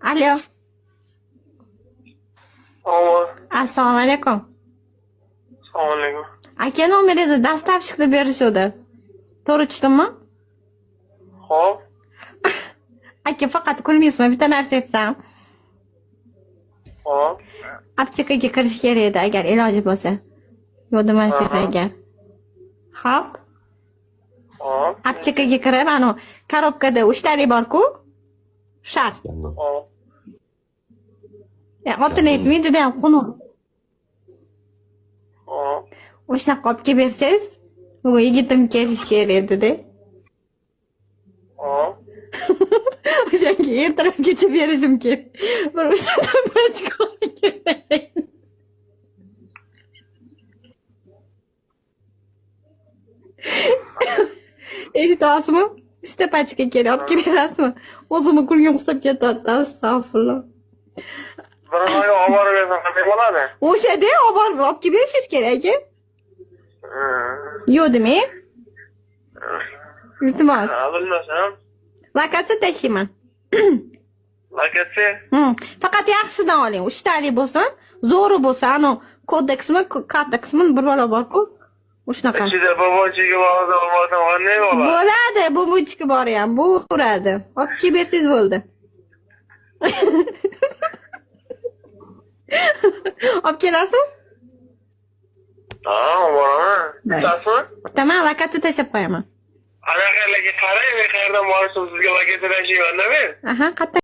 Alo. Alo. Assalomu alaykum. Assalomu alaykum. Aka, nomeringizni доставщик deb berishuvdi. To'g'ri tushdimmi? Xo'p. Aka, faqat kulmaysizmi, bitta narsa aytsam. Xo'p. Aptekaga kirish kerak edi, agar iloji bo'lsa. Yo'q agar. Xo'p. Xo'p. Aptekaga kirib, anu korobkada uchtalik bor-ku. Shar. Xo'p. Otini aytmang, juda ham xunuk. Xo'p. O'shanaqa olib kelib bersangiz, bugun yigitim kelishi kerak edi-da. Xo'p. O'shanga ertalabgacha berishim kerak. Bir o'shanda pachka olib keling. Eshityapsizmi? 3ta pachka kerak, olib kelib berasizmi? O'zimni kulgim qisib ketyapti, astag'firulloh. Bir oy olib borib bersam qanday bo'ladi? O'shada olib borib olib kelib berishingiz kerak, aka. Yo'q demang. Iltimos. Ha, bilmasam. Lokatsiya tashlayman. Lokatsiya? Faqat yaxshisidan oling. 3talik bo'lsin, zo'ri bo'lsa, anu kodeksmi, kadeksmi bir balo bor-ku. O'shanaqa. Ichida bobonchigi bor, bo'lmasa qanday bo'ladi? Bo'ladi, bombonchiki bor ham, bo'ladi. Olib kelib bersangiz bo'ldi. Olib kelasizmi? Ha, olib boraman. Kutasizmi? Kutaman, lokatsiya tashlab qo'yaman. Ana qayerlarga qarang, men qayerdan borishim sizga lokatsiya tashlayman-da men. Aha, qayerda